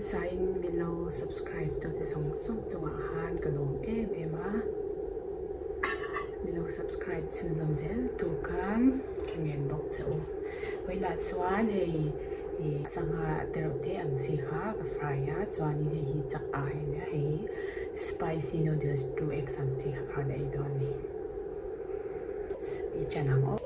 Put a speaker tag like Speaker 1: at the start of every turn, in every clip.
Speaker 1: Hmasain min lo subscribe tute zawng zawng chungah khan ka lawm em em a, min lo subscribe chhunzawm zel tur khan ka ngen bawk che u. Vawilah chuan hei ih sangha tereuh te ang chi kha ka fry a, chuanin hei hi chak ai a nia, hei hi spicy noodles 2x ang chi kha ka rawn ei dawn a ni. I chan ang aw.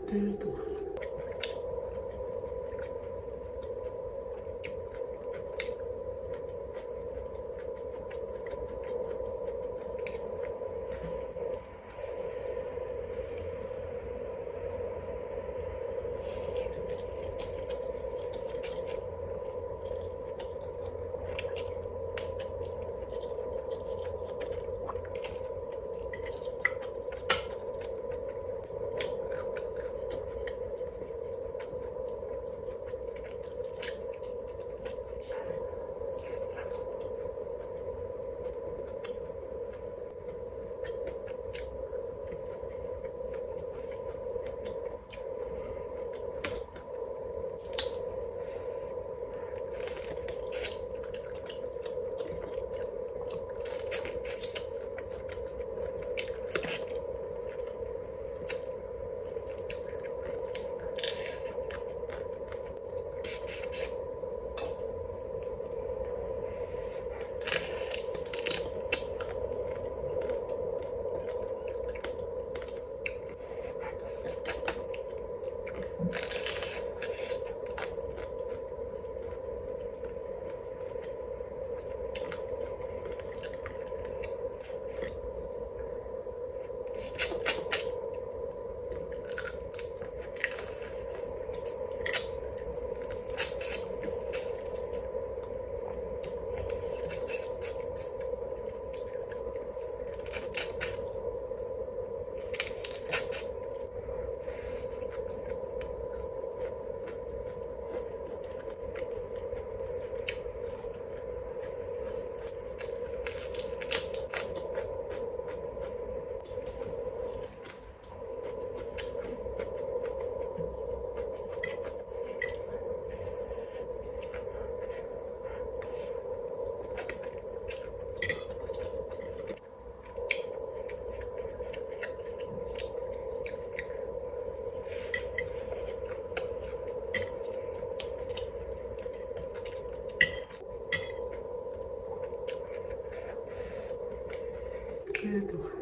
Speaker 1: Tui lutuk. Tui lutuk.